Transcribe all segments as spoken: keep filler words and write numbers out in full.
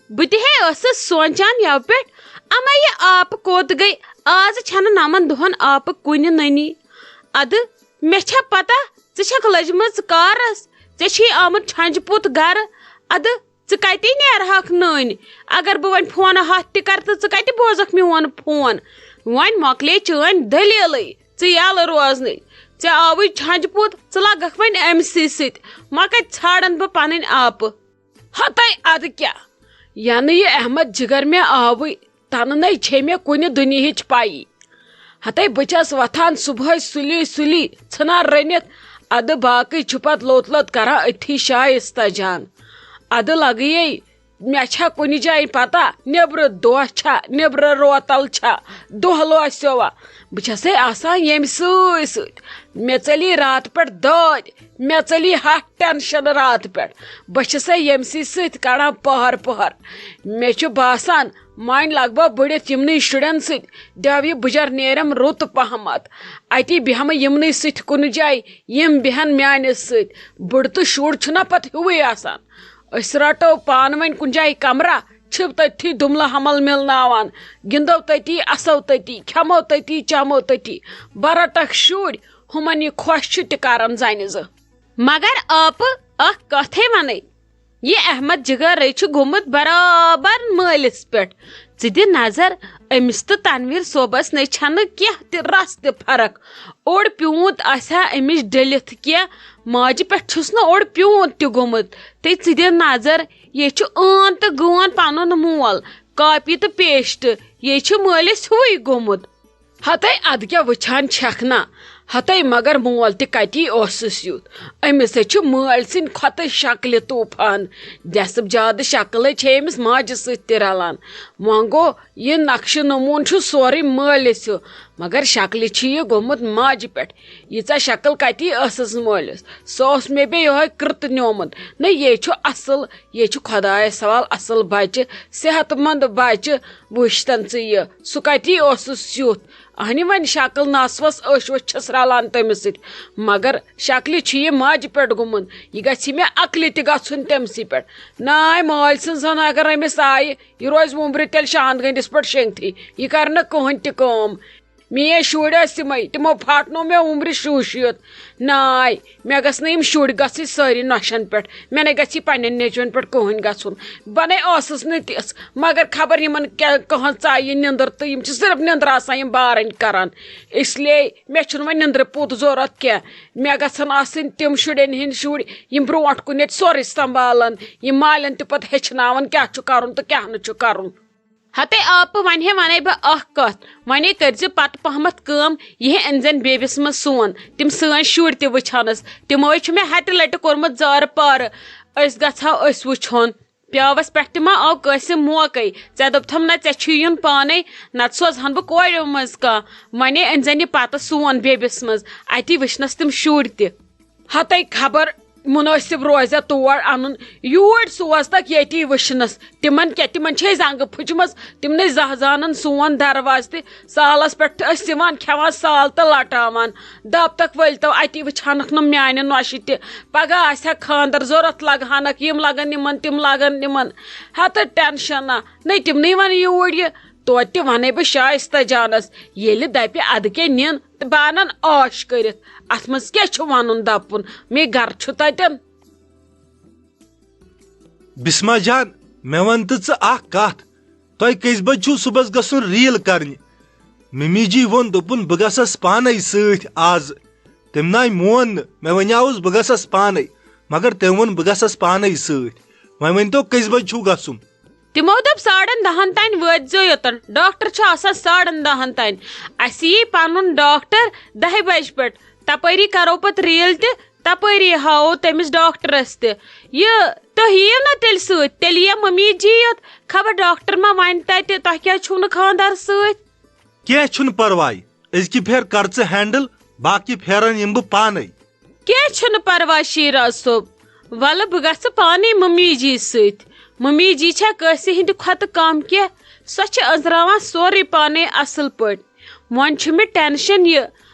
بہٕ تہِ ہے ٲسٕس سونٛچان یَوٕ پٮ۪ٹھ، اَما یہِ آپہٕ کوٚت گٔے؟ آز چھَنہٕ نَمَن دۄہَن آپہٕ کُنہِ نٔنی۔ اَدٕ مےٚ چھا پَتہ ژٕ چھَکھ لٔجمٕژ کارَس، ژےٚ چھُے آمُت چھَنجہِ پوٚت گَرٕ۔ اَدٕ ژٕ کَتی نیرہَکھ نٔنۍ؟ اگر بہٕ وۄنۍ فونہٕ ہَتھ تہِ کَرٕ تہٕ ژٕ کَتہِ بوزَکھ میون فون؟ وۄنۍ مۄکلے چٲنۍ دٔلیٖلٕے، ژٕ یَلہٕ روزنٕے۔ ژےٚ آوُے چھَنجہِ پوٚت، ژٕ لَگَکھ وۄنۍ أمۍ سٕے سۭتۍ۔ وۄنۍ کَتہِ ژھانٛڈَن بہٕ پَنٕنۍ آپہٕ؟ ہتَے اَدٕ کیٛاہ؟ یَنہٕ یہِ احمد جِگر مےٚ آوٕے، تَنہٕ نَے چھے مےٚ کُنہِ دُنیہٕچ پَیی۔ ہتَے بہٕ چھَس وۄتھان صُبحٲے سُلی سُلی، ژھٕنان رٔنِتھ، اَدٕ باقٕے چھُ پَتہٕ لوٚت لوٚت کَران أتھی شایستہ جان۔ اَدٕ لَگیے مےٚ چھا کُنہِ جایہِ پَتہ، نیٚبرٕ دۄہ چھا، نیٚبرٕ روتَل چھا، دۄہ لوسیوا؟ بہٕ چھَسے آسان ییٚمہِ سۭتۍ سۭتۍ۔ مےٚ ژٔلی راتہٕ پٮ۪ٹھ دٲدۍ، مےٚ ژٔلی ہَتھ ٹٮ۪نشَن راتہٕ پٮ۪ٹھ۔ بہٕ چھَسے ییٚمہِ سۭتۍ سۭتۍ کَڑان پٔہَر پٔہَر۔ مےٚ چھُ باسان، وۄنۍ لَگہٕ بہٕ بٔڑِتھ یِمنٕے شُرٮ۪ن سۭتۍ، دٮ۪و یہِ بٕجَر نیرٮ۪م رُت پَہمَتھ۔ اَتی بیٚہمہٕ یِمنٕے سۭتۍ کُنہِ جایہِ، یِم بیٚہَن میٛانہِ سۭتۍ۔ بٕڑٕ تہٕ شُر چھُنہ پَتہٕ ہیوٗوٕے آسان۔ أسۍ رَٹو پانہٕ ؤنۍ کُنہِ جایہِ کَمرہ، چھِو تٔتھی دُملہٕ حمل مِلناوان، گِنٛدو تٔتی، اَسو تٔتی، کھٮ۪مو تٔتی، چٮ۪مو تٔتی۔ بہٕ رَٹَکھ شُرۍ، ہُمَن یہِ خۄش چھُ تہِ کَرَن زَنہِ زٕ۔ مگر آپہٕ اَکھ کَتھٕے وَنَے، یہِ احمد جِگرٕے چھُ گوٚمُت برابر مٲلِس پٮ۪ٹھ۔ ژٕ دِ نظر، أمِس تہٕ تنویر صٲبس نے چھنہٕ کینٛہہ تہِ رژھ تہِ فرق۔ اوٚڑ پیوٗنت آسہِ ہا أمِس ڈٔلِتھ کینٛہہ، ماجہِ پٮ۪ٹھ چھُس نہٕ اوٚڑ پیوٗنت تہِ گوٚمُت۔ تہٕ ژٕ دِ نظر، یے چھُ ٲن تہٕ گٲن پنُن مول، کاپی تہٕ پیسٹ، یے چھُ مٲلِس ہیوٗے گوٚمُت۔ ہتے ادٕ کیٛاہ وٕچھان چھکھ نا؟ ہتے مگر مول تہِ کتی اوسُس یُتھ؟ أمِس ہے چھُ مٲلۍ سٕنٛدِ کھۄتہٕ شکلہِ طوفان۔ دٮ۪سہٕ زیادٕ شکلے چھے أمِس ماجہِ سۭتۍ تہِ رلان۔ وۄنۍ گوٚو، یہِ نقشہٕ نموٗن چھُ سورُے مٲلِس ہیوٗ، مگر شکلہِ چھُ یہِ گوٚمُت ماجہِ پٮ۪ٹھ۔ ییٖژاہ شکل کتی ٲسٕس مٲلِس؟ سُہ اوس مےٚ بیٚیہِ یِہوٚے کٕرتہٕ نیومُت۔ نہ، یے چھُ اصل، یے چھُ خۄدایس حوال اصل بچہِ، صحت مند بچہِ۔ وٕچھتن ژٕ یہِ، سُہ کتی اوسُس یُتھ؟ اہنہِ وۄنۍ شکل نسوس أچھ ؤچھ چھس رلان تٔمِس سۭتۍ، مگر شکلہِ چھُ یہِ ماجہِ پٮ۪ٹھ گوٚمُت۔ یہِ گژھِ مےٚ عقلہِ تہِ گژھُن تٔمسٕے پٮ۪ٹھ۔ ناے مٲلۍ سٕنٛز ہن اگر أمِس آیہِ، یہِ روزِ وُمبرِ تیٚلہِ شاند گٔنٛڈِس پٮ۪ٹھ شیٚنگتھٕے۔ یہِ کرِ نہٕ کٕہٕنۍ تہِ کٲم۔ میٲنۍ شُرۍ ٲسۍ یِمے، تِمو پھاٹنوو مےٚ وُمبرِ شوٗشِتھ۔ ناے، مےٚ گژھِ نہٕ یِم شُرۍ گژھٕنۍ سٲری نۄشن پٮ۪ٹھ۔ مےٚ نے گژھِ یہِ پننٮ۪ن نیٚچوٮ۪ن پٮ۪ٹھ کٕہٕنۍ گژھُن۔ بہٕ نے ٲسٕس نہٕ تِژھ، مگر خبر یِمن کیٛاہ، کٕہٕنٛز ژایہِ نیٚنٛدٕر تہٕ یِم چھِ صرف نیٚنٛدٕر آسان یِم بارٕنۍ کران۔ اس لیے مےٚ چھُنہٕ وۄنۍ نیٚنٛدرِ پوٚت ضروٗرت کینٛہہ۔ مےٚ گژھن آسٕنۍ تِم شُرٮ۪ن ہٕنٛدۍ شُرۍ، یِم برونٛٹھ کُن ییٚتہِ سورُے سنبھالن، یِم مالٮ۪ن تہِ پتہٕ ہیٚچھناون کیٛاہ چھُ کرُن تہٕ کیٛاہ نہٕ چھُ کرُن۔ ہتے آپہٕ، وۄنۍ ہے ونے بہٕ اکھ کتھ، وۄنۍ ہے کٔرۍ زِ پتہٕ پہمتھ کٲم، یہِ ہے أنۍ زٮ۪ن بیبِس منٛز سون، تِم سٲنۍ شُرۍ تہِ وٕچھنس، تِمو ہے چھُ مےٚ ہتہِ لٹہِ کوٚرمُت زارٕ پارٕ، أسۍ گژھو أسۍ وٕچھہون۔ پیاوس پٮ۪ٹھ تہِ ما آو کٲنٛسہِ موقعے؟ ژےٚ دوٚپتھم نہ، ژےٚ چھُے یُن پانے، نتہٕ سوزہن بہٕ کورٮ۪و منٛز کانٛہہ۔ وۄنۍ ہے أنۍ زٮ۪ن یہِ پتہٕ سون بیبِس منٛز، اتی وٕچھنس تِم شُرۍ تہِ۔ ہتے خبر منٲسِب روزیٛا تور انُن، یوٗرۍ سوزتکھ ییٚتی وٕچھنس۔ تِمن کیٛاہ، تِمن چھے زنٛگہٕ پھٕچمٕژ، تِم نے زانٛہہ زانن سون دروازٕ تہِ۔ سالس پٮ۪ٹھ ٲسۍ یِوان، کھٮ۪وان سال تہٕ لٹاوان۔ دپ تک ؤلۍ تو اتی وٕچھہنکھ نہٕ میانہِ نۄشہِ تہِ۔ پگاہ آسہِ ہا خانٛدر ضروٗرت، لگہٕ ہنکھ، یِم لگن یِمن، تِم لگن یِمن۔ ہتہٕ ٹینشن نہ، نے تِمنٕے ونہٕ یوٗرۍ یہِ۔ توتہِ تہِ ونَے بہٕ شایستہ جانس، ییٚلہِ دپہِ ادٕ کیٛاہ نِن تہٕ بہٕ انن عٲش کٔرِتھ۔ اتھ منٛز کیٛاہ چھُ ونُن دپُن؟ مے گرٕ چھُ تتٮ۪ن۔ بسمہ جان، مےٚ وَن تہٕ ژٕ اکھ کتھ، تۄہہِ کٔژِ بجہِ چھُو صُبحس گژھُن ریل کرنہِ؟ ممی جی ووٚن، دوٚپُن، بہٕ گژھس پانے سۭتۍ آز۔ تٔمۍ ناے مون نہٕ، مےٚ ونیاوُس بہٕ گژھس پانے، مگر تٔمۍ ووٚن، بہٕ گژھس پانے سۭتۍ۔ وۄنۍ ؤنۍ تو، کٔژِ بجہِ چھُو گژھُن؟ تِمو دوٚپ، ساڑن دہن تانۍ وٲتۍ زیو یوٚتن، ڈاکٹر چھُ آسان ساڑن دہن تانۍ۔ اسہِ یی پنُن ڈاکٹر دہہِ بجہِ پٮ۪ٹھ، تپٲری کرو پتہٕ ریل تہِ، تپٲری ہاوو تٔمِس ڈاکٹرس تہِ۔ یہِ، تُہۍ یِیِو نا تیٚلہِ سۭتۍ؟ تیٚلہِ یِیہِ ممی جی یوت۔ خبر ڈاکٹر ما ونہِ تتہِ، تۄہہِ کیازِ چھُو نہٕ خانٛدار سۭتۍ؟ کینٛہہ چھُنہٕ پرواے، أزکہِ پھِرِ کر ژٕ ہینڈل، باقٕے پھیرن یِمہٕ بہٕ پانے۔ کینٛہہ چھُنہٕ پرواے شیراز صٲب، ولہٕ بہٕ گژھٕ پانے ممی جی سۭتۍ۔ ممی جی چھےٚ کٲنٛسہِ ہٕنٛدِ کھۄتہٕ کم کینٛہہ، سۄ چھِ أنٛزراوان سورُے پانے اصل پٲٹھۍ۔ وۄنۍ چھُ مےٚ ٹینشن یہِ،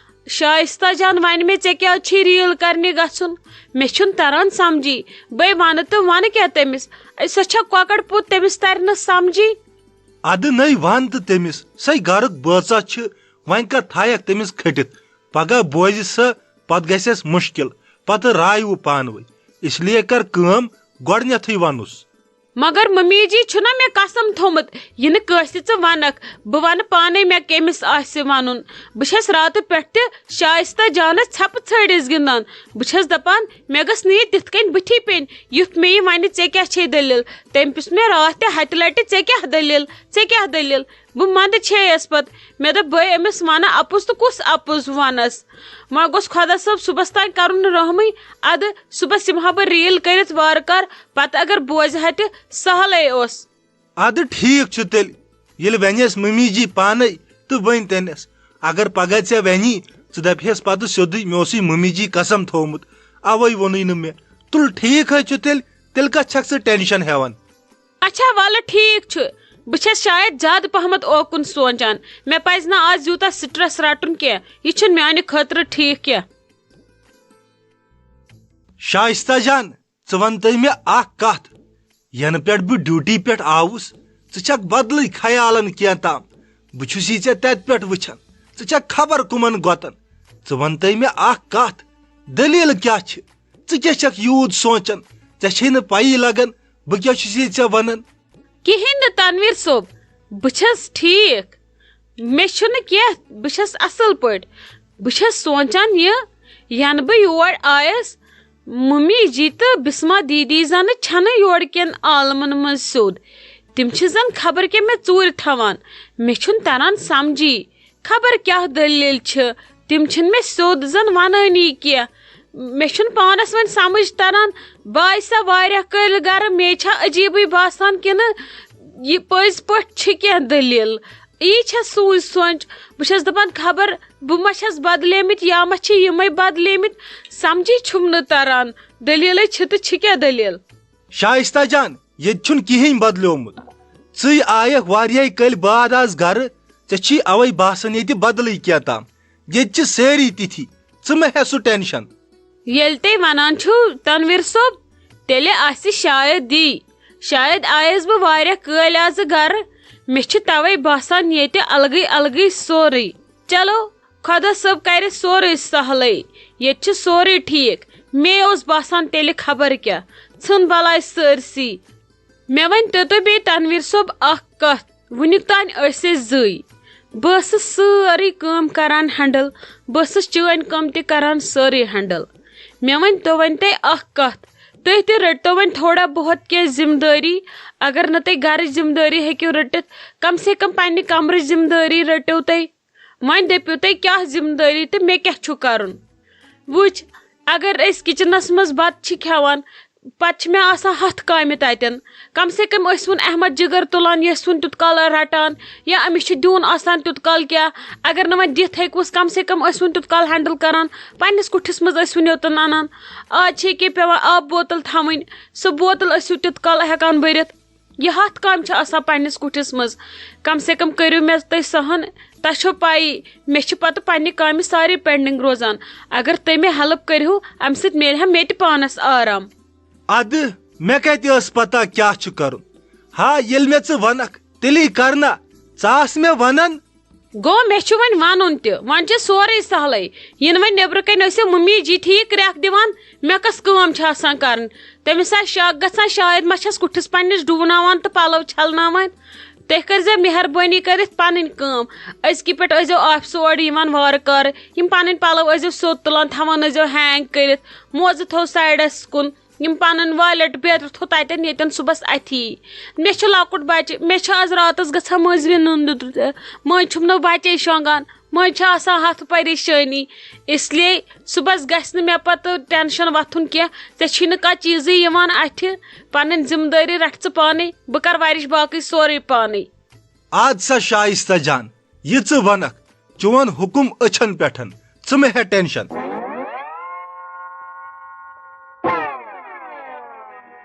شائستہ جان، وَنہِ مےٚ، ژےٚ کیٛازِ چھُے ریل کرنہِ گژھُن؟ مےٚ چھُنہٕ تران سمجھی۔ بے وَنہٕ تہٕ وَنہٕ کیٛاہ تٔمِس؟ سۄ چھےٚ کۄکر پوٗت، تٔمِس ترِ نہٕ سمجھی۔ ادٕ نٔے وَن تہٕ تٔمِس، سۄے گرُک بٲژاہ چھِ، وۄنۍ کر تھایکھ تٔمِس کھٔٹِتھ؟ پگاہ بوزِ سۄ، پتہٕ گژھٮ۪س مُشکِل، پتہٕ راوِ پانہٕ ؤنۍ۔ اس لیے کر کٲم، گۄڈٕنیتھٕے وَنُس۔ مگر ممی جی، چھُنہ مےٚ قسم تھوٚمُت، یہِ نہٕ کٲنٛسہِ ژٕ وَنکھ، بہٕ وَنہٕ پانے مےٚ کٔمِس آسہِ وَنُن۔ بہٕ چھَس راتہٕ پٮ۪ٹھ تہِ شائستہ جانس ژھٮ۪پہٕ ژھٲڑِس گِنٛدان۔ بہٕ چھَس دَپان، مےٚ گٔژھ نہٕ یہِ تِتھ کٔنۍ بٕتھِ پیٚنۍ، یُتھ مےٚ یہِ وَنہِ، "ژےٚ کیٛاہ چھے دٔلیٖل؟" تٔمۍ پرٛژھ مےٚ راتھ تہِ ہَتہِ لَٹہِ، "ژےٚ کیٛاہ دٔلیٖل؟ ژےٚ کیٛاہ دٔلیٖل؟" بہٕ منٛدٕ چھیٚیَس پتہٕ۔ مےٚ دوٚپ، بہٕ أمِس وَنہٕ اَپُز تہٕ کُس اَپُز وَنَس؟ وۄنۍ گوٚژھ خۄدا صٲب صُبحَس تام کَرُن رحمٕے۔ اَدٕ صُبحَس یِمہٕ ہا بہٕ ریل کٔرِتھ وارٕ کارٕ، پتہٕ اگر بوزِ ہا تہِ، سہلٕے اوس۔ اَدٕ ٹھیٖک چھُ تیٚلہِ، ییٚلہِ وَنٮ۪س مٔمی جی پانَے تہٕ ؤنۍ تٔمِس۔ اگر پگاہ ژےٚ وَنی، ژٕ دَپہَس پتہٕ سیوٚدُے، "مےٚ اوسُے مٔمی جی قسم تھوٚومُت، اَوَے ووٚنُے نہٕ مےٚ۔" تُل ٹھیٖک حظ چھُ تیٚلہِ، تیٚلہِ کَتھ چھَکھ ژٕ ٹٮ۪نشَن ہٮ۪وان؟ اچھا، وَلہٕ ٹھیٖک چھُ، بہٕ چھَس شاید زیادٕ پَہمَتھ اوکُن سونٛچان۔ مےٚ پَزِ نہٕ آز یوٗتاہ سٹرٛس رَٹُن کینٛہہ، یہِ چھُنہٕ میٛانہِ خٲطرٕ ٹھیٖک کینٛہہ۔ شائستہ جان، ژٕ وَن تہٕ مےٚ اَکھ کَتھ، یَنہٕ پٮ۪ٹھ بہٕ ڈیوٹی پٮ۪ٹھ آوُس، ژٕ چھَکھ بدلٕے خیالَن کینٛہہ تام۔ بہٕ چھُس یہِ ژےٚ تَتہِ پٮ۪ٹھ وٕچھان، ژٕ چھَکھ خبر کٕمَن گۄتَن۔ ژٕ وَن تہٕ مےٚ اَکھ کَتھ، دٔلیٖل کیٛاہ چھِ؟ ژٕ کیٛاہ چھَکھ یوٗت سونٛچان؟ ژےٚ چھے نہٕ پَیی لَگان بہٕ کیٛاہ چھُس ییٚتہِ ژےٚ وَنان۔ کِہیٖنۍ نہٕ تنویر صٲب، بہٕ چھَس ٹھیٖک، مےٚ چھُنہٕ کینٛہہ، بہٕ چھَس اَصٕل پٲٹھۍ۔ بہٕ چھَس سونٛچان یہِ، یَنہٕ بہٕ یور آیَس، مُمی جی تہٕ بِسما دیٖدی زَنہٕ چھَنہٕ یورٕ کٮ۪ن عالمَن منٛز سیوٚد۔ تِم چھِ زَن خبر کیٛاہ مےٚ ژوٗرِ تھاوان۔ مےٚ چھُنہٕ تَران سَمجھی۔ خبر کیٛاہ دٔلیٖل چھِ، تِم چھِنہٕ مےٚ سیوٚد زَن وَنٲنی کینٛہہ۔ مےٚ چھُنہٕ پانَس وۄنۍ سَمٕجھ تَران، بہٕ آیہِ سا واریاہ کٲلۍ گَرٕ، مے چھا عجیٖبٕے باسان کِنہٕ یہِ پٔزۍ پٲٹھۍ چھِ کینٛہہ دٔلیٖل؟ یی چھےٚ سونٛچ سونٛچ۔ بہٕ چھَس دَپان، خبر بہٕ ما چھَس بدلیمٕتۍ یا ما چھِ یِمَے بدلیمٕتۍ؟ سَمجھی چھُم نہٕ تَران، دٔلیٖلَے چھِ تہٕ چھِ کیٛاہ دٔلیٖل؟ شائستہ جان، ییٚتہِ چھُنہٕ کِہیٖنۍ بدلیومُت۔ ژٕے آیَکھ واریاہہِ کٲلۍ بعد آز گرٕ، ژےٚ چھی اوَے باسان ییٚتہِ بدلٕے کینٛہہ تام۔ ییٚتہِ چھِ سٲری تِتھی، ژٕ مہ ہےٚ سُہ ٹینشن۔ ییٚلہِ تُہۍ وَنان چھِو تنویر صٲب، تیٚلہِ آسہِ شاید یی۔ شاید آیَس بہٕ واریاہ کٲلۍ آزٕ گرٕ، مےٚ چھِ توَے باسان ییٚتہِ الگٕے الگٕے سورُے۔ چلو، خۄدا صٲب کرِ سورُے سہلٕے، ییٚتہِ چھُ سورُے ٹھیٖک۔ مے اوس باسان تیٚلہِ خبر کیٛاہ، ژھٕن بلاے سٲرسٕے۔ مےٚ ؤنۍ تو تُہۍ بیٚیہِ تنویر صٲب اکھ کتھ، وُنیُک تام ٲسۍ أسۍ زٕے۔ بہٕ ٲسٕس سٲرٕے کٲم کران ہینڈل، بہٕ ٲسٕس چٲنۍ کٲم تہِ کران سٲرٕے ہینڈل۔ مےٚ ؤنۍ تو وۄنۍ تُہۍ اکھ کتھ، تُہۍ تہِ رٔٹۍ تو وۄنۍ تھوڑا بہت کینٛہہ ذمہٕ دٲری۔ اگر نہٕ تُہۍ گرٕچ ذمہٕ دٲری ہیٚکِو رٔٹِتھ، کم سے کم پننہِ کمرٕچ ذمہٕ دٲری رٔٹِو تُہۍ۔ وۄنۍ دٔپِو تُہۍ کیٛاہ ذمہٕ دٲری تہٕ مےٚ کیٛاہ چھُ کرُن؟ وٕچھ، اگر أسۍ کچنس منٛز بتہٕ چھِ کھٮ۪وان، پتہٕ چھِ مےٚ آسان ہتھ کامہِ تتٮ۪ن۔ کم سے کم ٲسۍ وُن احمد جگر تُلان، یہِ ٲسۍ وُن تیُت کال رٹان، یا أمِس چھُ دیُن آسان تیُت کال کیٛاہ۔ اگر نہٕ وۄنۍ دِتھ ہیٚکوس، کم سے کم ٲسۍ وُن تیُت کال ہینڈل کران۔ پننِس کُٹھِس منٛز ٲسۍ وُن یوتن انان۔ آز چھِ ییٚکیٛاہ پٮ۪وان آبہٕ بوتل تھاوٕنۍ، سُہ بوتل ٲسِو تیُت کال ہٮ۪کان بٔرِتھ۔ یہِ ہتھ کامہِ چھِ آسان پننِس کُٹھِس منٛز۔ کم سے کم کٔرِو مےٚ تُہۍ سۄ ہن، تۄہہِ چھو پَیی، مےٚ چھِ پتہٕ پننہِ کامہِ سارے پینڈنگ روزان۔ اگر تُہۍ مےٚ ہیلپ کٔرِو، امہِ سۭتۍ میلہِ ہا مےٚ تہِ پانس آرام۔ ادٕ مےٚ کتہِ ٲس پتہ کیٛاہ چھُ کرُن؟ ہا، ییٚلہِ مےٚ ژٕ ونکھ، تیٚلی کرنا۔ ژٕ آس مےٚ ونان۔ گوٚو، مےٚ چھُ وۄنۍ وَنُن تہِ، وۄنۍ چھُ سورُے سہلٕے۔ یِنہٕ وۄنۍ نیٚبرٕ کَنۍ ٲسِو مُمی جی ٹھیٖک کرٛٮ۪کھ دِوان، مےٚ کۄس کٲم چھِ آسان کَرٕنۍ؟ تٔمِس آسہِ شَک گژھان، شاید ما چھَس کُٹھِس پنٛنِس ڈُوناوان تہٕ پَلَو چھَلناوان۔ تُہۍ کٔرۍزیو مہربٲنی کٔرِتھ پَنٕنۍ کٲم۔ أزکہِ پٮ۪ٹھ ٲسۍزیو آفسہٕ اورٕ یِوان وارٕ کارٕ، یِم پَنٕنۍ پَلَو ٲسۍزیو سیوٚد تُلان، تھاوان ٲسۍزیو ہینٛگ کٔرِتھ، موزٕ تھٲو سایڈَس کُن۔ یِم پنٕنۍ والٮ۪ٹ بیترِ تھوٚو تتٮ۪ن ییٚتٮ۪ن صُبحس اَتھی۔ مےٚ چھُ لۄکُٹ بچہِ، مےٚ چھُ آز راتس گژھان مٔنٛزۍ وِنٛدُن۔ مٔنٛزۍ چھُم نہٕ بچے شۄنٛگان، مٔنٛزۍ چھُ آسان ہتھ پریشٲنی۔ اس لیے صُبحس گژھِ نہٕ مےٚ پتہٕ ٹینشن وۄتھُن کینٛہہ۔ ژےٚ چھی نہٕ کانٛہہ چیٖزٕے یِوان اتھِ۔ پنٕنۍ ذمہٕ دٲری رٹھ ژٕ پانے، بہٕ کرٕ ورِش باقٕے سورُے پانے۔ اد سا شائستہ جان، یہِ ژٕ ونکھ، چون حُکم أچھن پٮ۪ٹھن، ژٕ مہ ہےٚ ٹینشن۔